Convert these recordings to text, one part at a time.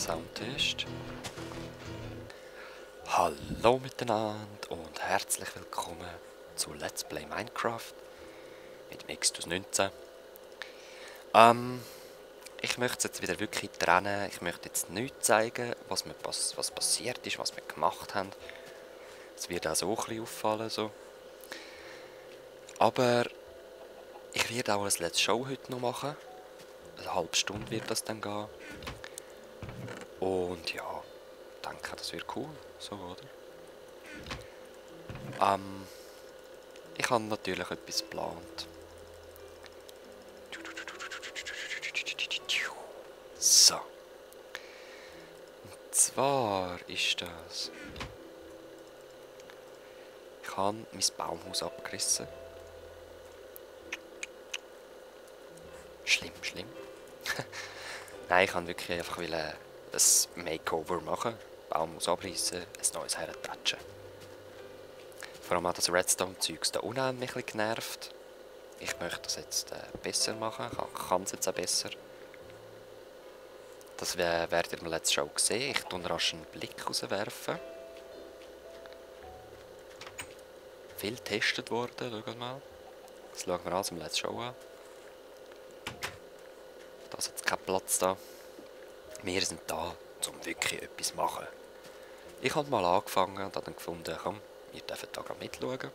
Soundtest. Hallo miteinander und herzlich willkommen zu Let's Play Minecraft mit dem Xtus19. Ich möchte es jetzt wieder wirklich trennen. Ich möchte jetzt nichts zeigen, was passiert ist, was wir gemacht haben. Es wird auch so ein bisschen auffallen. So. Aber ich werde auch ein Let's Show heute noch machen. Eine halbe Stunde wird das dann gehen. Und ja, ich denke, das wird cool, so, oder? Ich habe natürlich etwas geplant. So. Und zwar ist das... Ich habe mein Baumhaus abgerissen. Schlimm, schlimm. Nein, ich wollte wirklich einfach ein Makeover machen. Baumhaus abreißen, ein neues hertatschen. Vor allem auch das Redstone-Zeugs da unten hat mich ein bisschen genervt. Ich möchte das jetzt besser machen. Ich kann es jetzt auch besser. Das werdet ihr im Let's Show sehen. Ich tue rasch einen Blick rauswerfen. Viel getestet worden, schaut mal. Das schauen wir alles im Let's Show an. Da ist jetzt kein Platz da. Wir sind da, um wirklich etwas zu machen. Ich habe mal angefangen und habe dann gefunden, komm, ihr dürft da mitschauen.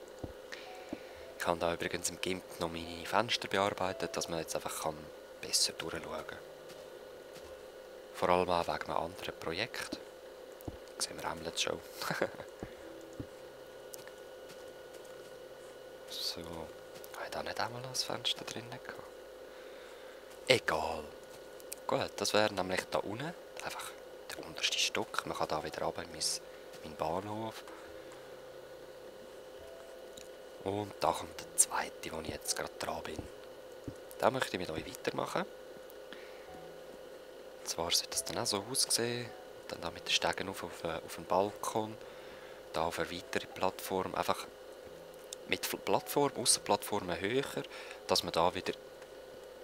Ich habe da übrigens im GIMP noch meine Fenster bearbeitet, dass man jetzt einfach besser durchschauen kann. Vor allem auch wegen einem anderen Projekt. Das sehen wir auch im Let's Show. So, habe ich da nicht einmal ein Fenster drin gehabt? Egal. Gut, das wäre nämlich da unten, einfach der unterste Stock. Man kann da wieder runter in meinen Bahnhof. Und da kommt der zweite, wo ich jetzt gerade dran bin. Da möchte ich mit euch weitermachen. Und zwar sollte das dann auch so aussehen. Dann da mit den Stegen auf den Balkon. Da auf eine weitere Plattform. Einfach mit Plattform, Aussenplattformen höher, dass man da wieder...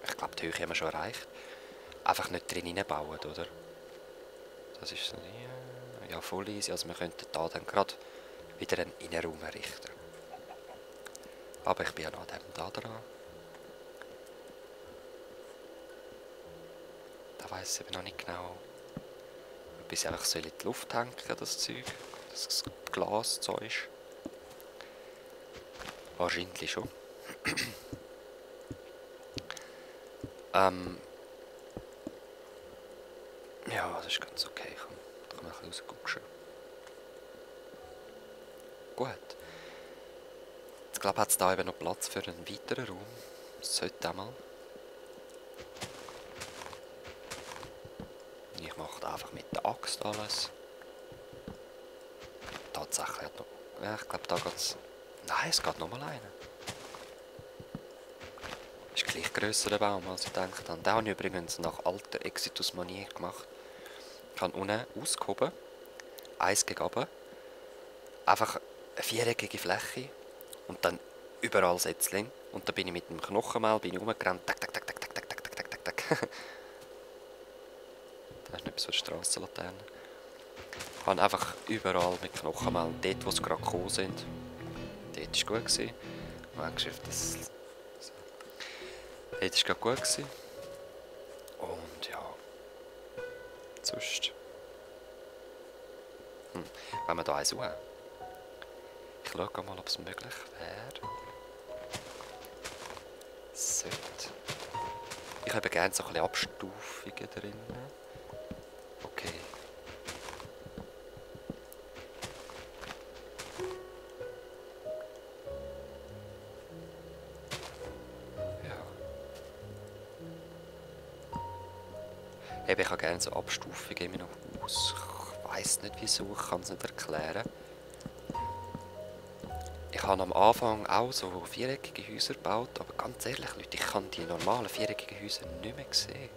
Ich glaube, die Höhe haben wir schon erreicht. Einfach nicht drin hineinbauen, oder? Das ist so... Ja, voll easy. Also wir könnten da dann gerade wieder einen Innenraum errichten. Aber ich bin ja noch an dem da dran. Da weiss ich eben noch nicht genau, ob ich es einfach in die Luft hängen, das Zeug. Das Glaszeug. Wahrscheinlich schon. Ja, das ist ganz okay. Da kann man ein bisschen rausgucken. Gut. Ich glaube, hat es da eben noch Platz für einen weiteren Raum. Das sollte auch mal. Ich mache da einfach mit der Axt alles. Tatsächlich hat noch... Ja, ich glaube, da geht es... Nein, es geht nochmal einer. Ist gleich grösser der Baum, als ich gedacht habe. Den habe ich übrigens nach alter Exitus-Manier gemacht. Ich habe unten ausgehoben, eins gegen oben, einfach eine viereckige Fläche und dann überall Sätzchen. Und dann bin ich mit dem Knochenmehl rumgerannt. Tak, tak, tak, tak, tak, tak, tak, tak, tak, tak, tak. Das ist nicht so eine Strassenlaterne. Ich habe einfach überall mit Knochenmehl, dort wo sie gerade gekommen sind. Dort war es gut gewesen. Das... Dort war es gerade gut gewesen. Und ja... Sonst... Wenn wir da eins suchen. Ich schaue mal, ob es möglich wäre. Sollte. Ich habe gerne so ein bisschen Abstufungen drin. Okay. Eben, ich habe gerne so Abstufungen in meinem Haus. Ich weiss nicht wieso, ich kann es nicht erklären. Ich habe am Anfang auch so viereckige Häuser gebaut, aber ganz ehrlich, Leute, ich kann die normalen viereckigen Häuser nicht mehr sehen.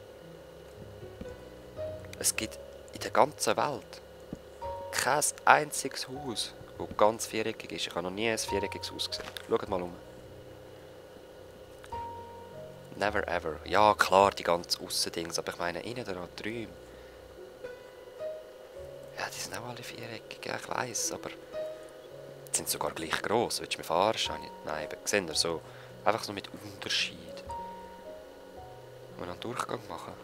Es gibt in der ganzen Welt kein einziges Haus, das ganz viereckig ist. Ich habe noch nie ein viereckiges Haus gesehen. Schaut mal um. Never ever. Ja, klar, die ganzen Aussendings, aber ich meine, innen dran die Räume. sind auch alle viereckig, ja, ich weiss, aber die sind sogar gleich gross. Willst du mich verarschen? Nein, eben, seht ihr so, einfach so mit Unterschied. Wollen wir noch einen Durchgang machen?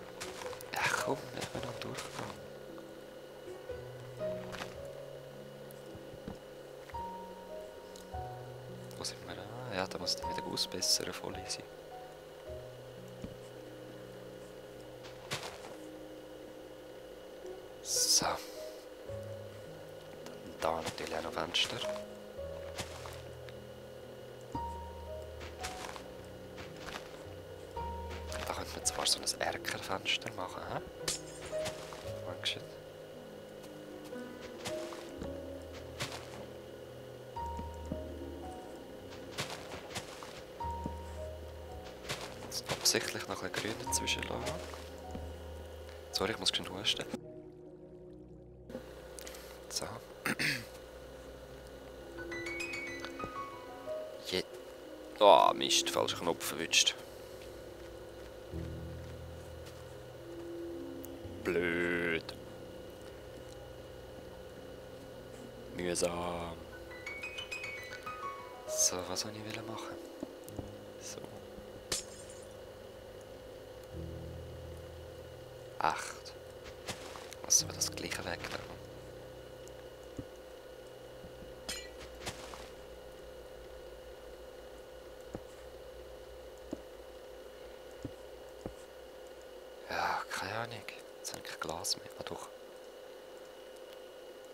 Ja komm, machen wir noch einen Durchgang. Wo sind wir? Ah, ja, da muss dann wieder ausbessern, voll easy. So. Dann da natürlich auch noch Fenster. Da könnte man zwar so ein Erkerfenster machen, hä? Dankeschön. Jetzt absichtlich noch ein bisschen grün dazwischen lassen. Sorry, ich muss schon husten. So. Oh, Mist, falscher Knopf erwischt. Blöd. Mühsam. So, was wollte ich machen? So. Echt. Was wir das gleiche wegnehmen? Ja, keine Ahnung. Jetzt habe ich kein Glas mehr. Ah doch.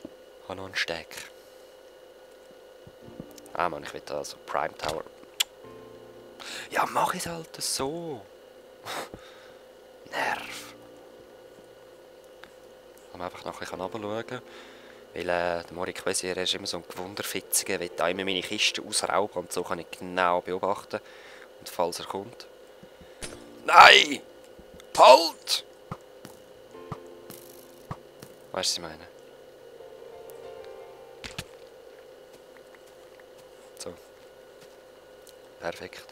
Ich habe noch einen Steck. Ah Mann, ich will da so Prime Tower. Ja, mach ich es halt so. Nerv. Ich kann einfach noch ein bisschen runterschauen. Weil der Morik Quesier ist immer so ein Gewunderfitziger, will da immer meine Kisten ausrauben und so kann ich genau beobachten. Und falls er kommt. Nein! Halt! Weißt du, was ich meine? So. Perfekt.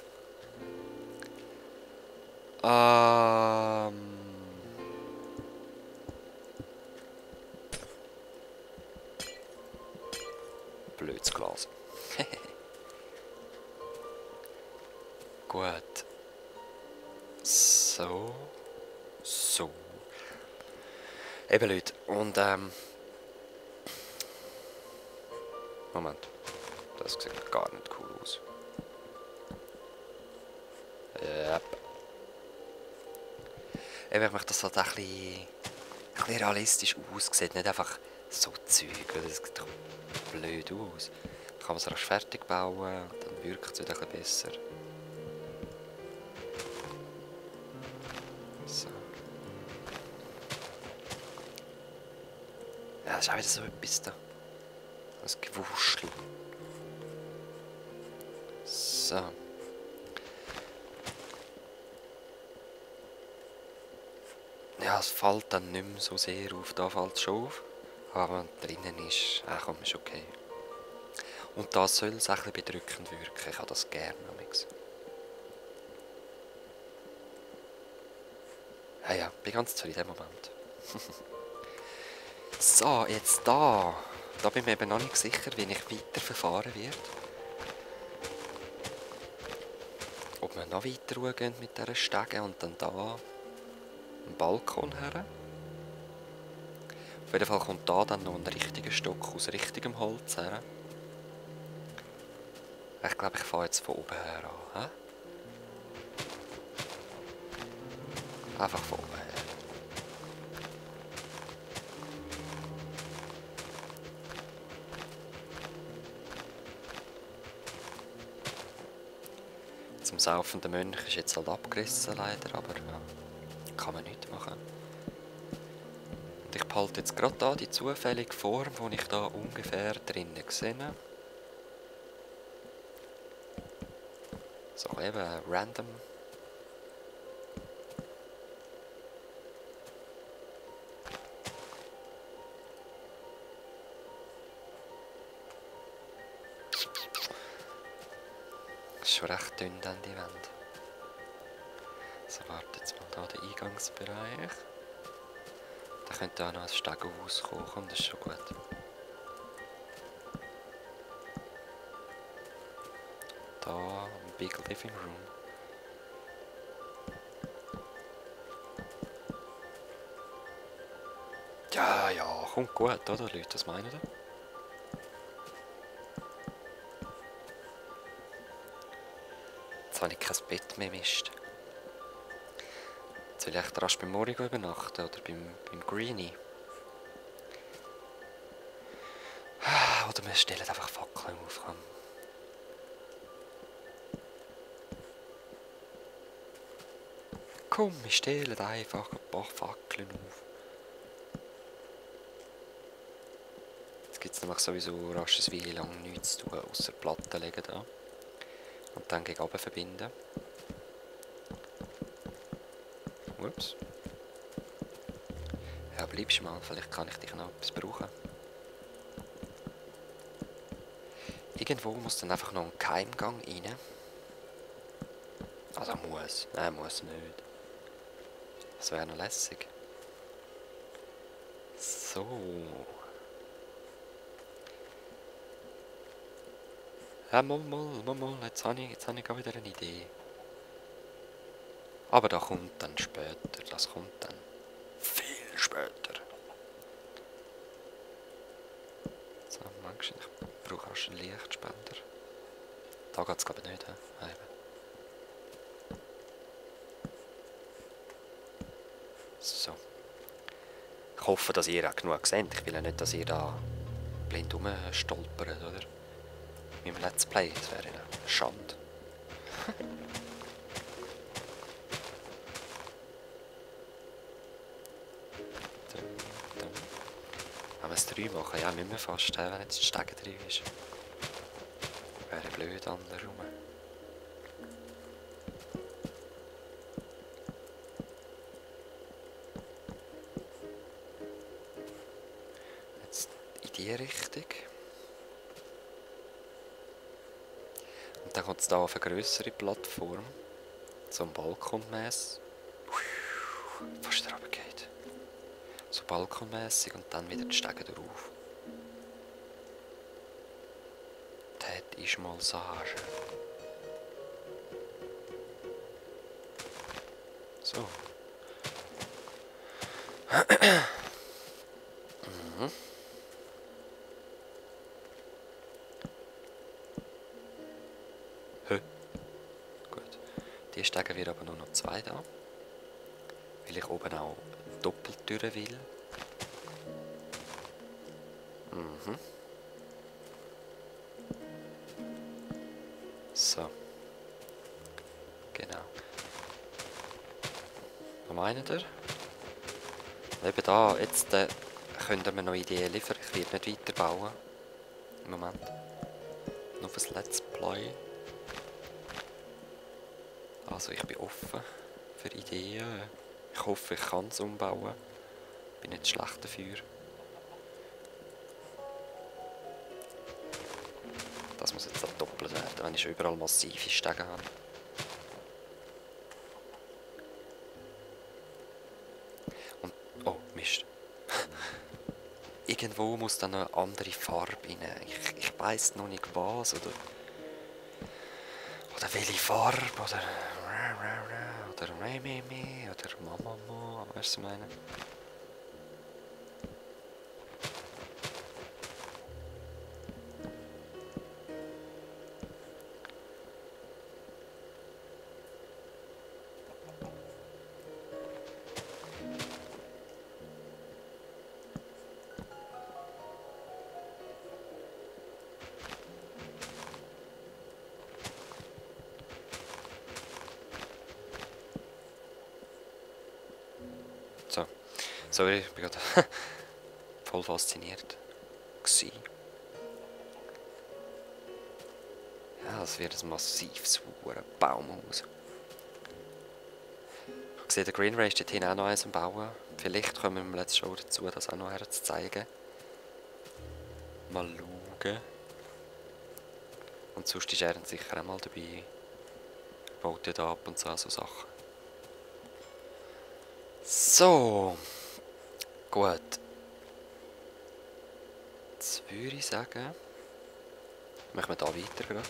Blödes Glas. Gut. So. So. Eben Leute. Und Moment. Das sieht gar nicht cool aus. Yep. Eben, ich möchte das halt ein bisschen realistisch aussieht. Nicht einfach so Zeug, weil das sieht doch blöd aus. Dann kann man es rasch fertig bauen und dann wirkt es wieder ein bisschen besser. So. Ja, das ist auch wieder so etwas da. Das Gewuschel. So. Ja, es fällt dann nicht mehr so sehr auf. Da fällt es schon auf. Aber wenn drinnen ist, komm, ist okay. Und da soll es auch ein bisschen bedrückend wirken. Ich habe das gerne. Ja, bin ganz zufrieden im Moment. So, jetzt da. Da bin ich mir eben noch nicht sicher, wie ich weiter verfahren werde. Ob wir noch weiter schauen mit dieser Stege und dann da einen Balkon her. Auf jeden Fall kommt da dann noch ein richtiger Stock aus richtigem Holz her. Ich glaube, ich fahre jetzt von oben her an. He? Einfach von oben her. Zum saufenden Mönch ist jetzt halt abgerissen leider, aber ja, kann man nichts machen. Und ich behalte jetzt gerade da die zufällige Form, die ich da ungefähr drinnen sehe. So eben random. Das ist schon recht dünn an die Wand. So, warte jetzt mal da den Eingangsbereich. Da könnte auch noch ein Stegenhaus kommen, das ist schon gut. Da, ein Big Living Room. Ja, ja, kommt gut, oder Leute, was meinen ihr? Jetzt habe ich kein Bett mehr Mist. Jetzt will ich echt rasch beim Morigo übernachten oder beim Greenie. Oder wir stellen einfach Fackeln auf. Komm. Komm, wir stellen einfach ein paar Fackeln auf. Jetzt gibt es nämlich sowieso rasch ein Weile lang nichts zu tun, außer Platten legen da. Und dann gegen oben verbinden. Ups. Ja, bleibst mal, vielleicht kann ich dich noch etwas brauchen. Irgendwo muss dann einfach noch ein Geheimgang rein. Also muss. Nein, muss nicht. Das wäre noch lässig. So. Ja, mal, jetzt habe ich auch wieder eine Idee. Aber das kommt dann später. Das kommt dann viel später. So, manchmal, ich brauche auch einen Lichtspender. Da geht es glaube ich nicht, he? Ah, eben. So. Ich hoffe, dass ihr auch genug seht. Ich will ja nicht, dass ihr da blind rumstolpert, oder? Mit dem Let's Play, das wäre eine Schande. Wenn wir es 3 machen, ja, müssen wir fast, wenn jetzt die Stege drin ist. Wäre blöd andersrum. Jetzt in die Richtung. Und dann kommt es da auf eine grössere Plattform. So ein Balkonmäss. Fast da runter geht. So balkonmässig und dann wieder die Stege drauf. Das ist mal sagen. So. Mhm. Hö. Gut. Die Stege wird aber nur noch 2 da. Weil ich oben auch Doppeltüren will. Mhm. So. Genau. Was meint ihr? Eben da, jetzt könnt ihr mir noch Ideen liefern. Ich werde nicht weiterbauen. Im Moment. Nur fürs Let's Play. Also ich bin offen für Ideen. Ich hoffe, ich kann es umbauen. Bin nicht schlecht dafür. Das muss jetzt doppelt werden, wenn ich schon überall massive Stege habe. Und, oh Mist. Irgendwo muss dann noch eine andere Farbe rein. Ich weiss noch nicht was, oder welche Farbe, oder Meh, oder Mama, weißt du, was ich meine? So, sorry, ich bin gerade voll fasziniert gewesen. Ja, das wird ein massives Baumhaus. Ich sehe, der Green Ray ist dort hinten auch noch eins am Bauen. Vielleicht kommen wir im letzten Show dazu, das auch noch herzuzeigen. Mal schauen. Und sonst ist er sicher auch mal dabei. Er baut ja da ab und zu so Sachen. So. Gut. Jetzt würde ich sagen, machen wir da weiter gerade.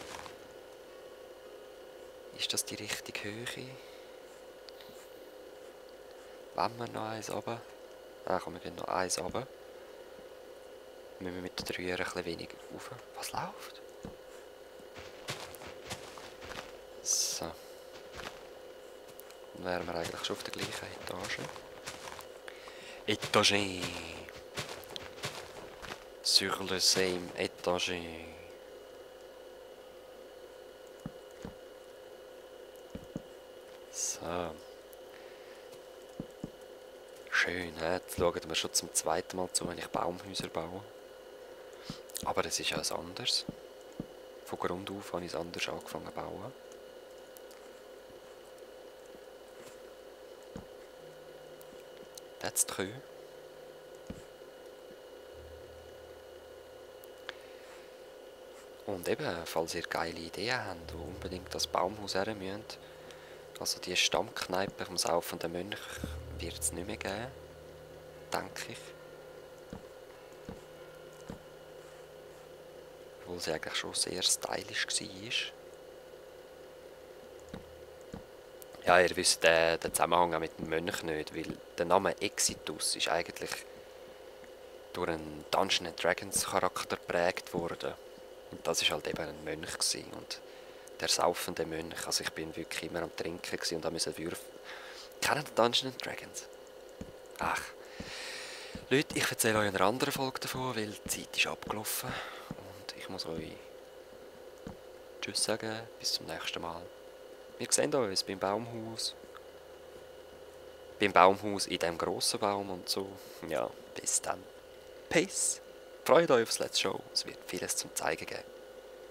Ist das die richtige Höhe? Wenn wir noch eins runter? Ah, komm, wir gehen noch eins runter. Müssen wir mit der 3 ein bisschen weniger rauf. Was läuft? So. Dann wären wir eigentlich schon auf der gleichen Etage. Étage. Sur le same étage. So. Schön, he? Jetzt schauen wir schon zum zweiten Mal zu, wenn ich Baumhäuser baue. Aber es ist ja was anderes. Von Grund auf habe ich es anders angefangen zu bauen. That's true. Und eben, falls ihr geile Ideen habt, wo unbedingt das Baumhaus her müssen, also die Stammkneipe vom saufenden Mönch wird es nicht mehr geben, denke ich. Obwohl sie eigentlich schon sehr stylisch war. Ja, ihr wisst den Zusammenhang auch mit dem Mönch nicht, weil der Name Exitus ist eigentlich durch einen Dungeons Dragons Charakter geprägt worden. Und das war halt eben ein Mönch gewesen. Und der saufende Mönch, also ich bin wirklich immer am Trinken gewesen und da müssen würfeln. Kennen die Dungeons Dragons? Ach. Leute, ich erzähle euch in einer anderen Folge davon, weil die Zeit ist abgelaufen. Und ich muss euch Tschüss sagen, bis zum nächsten Mal. Wir sehen uns beim Baumhaus. Beim Baumhaus in diesem grossen Baum und so. Ja, bis dann. Peace. Freut euch aufs Let's Show. Es wird vieles zum Zeigen geben.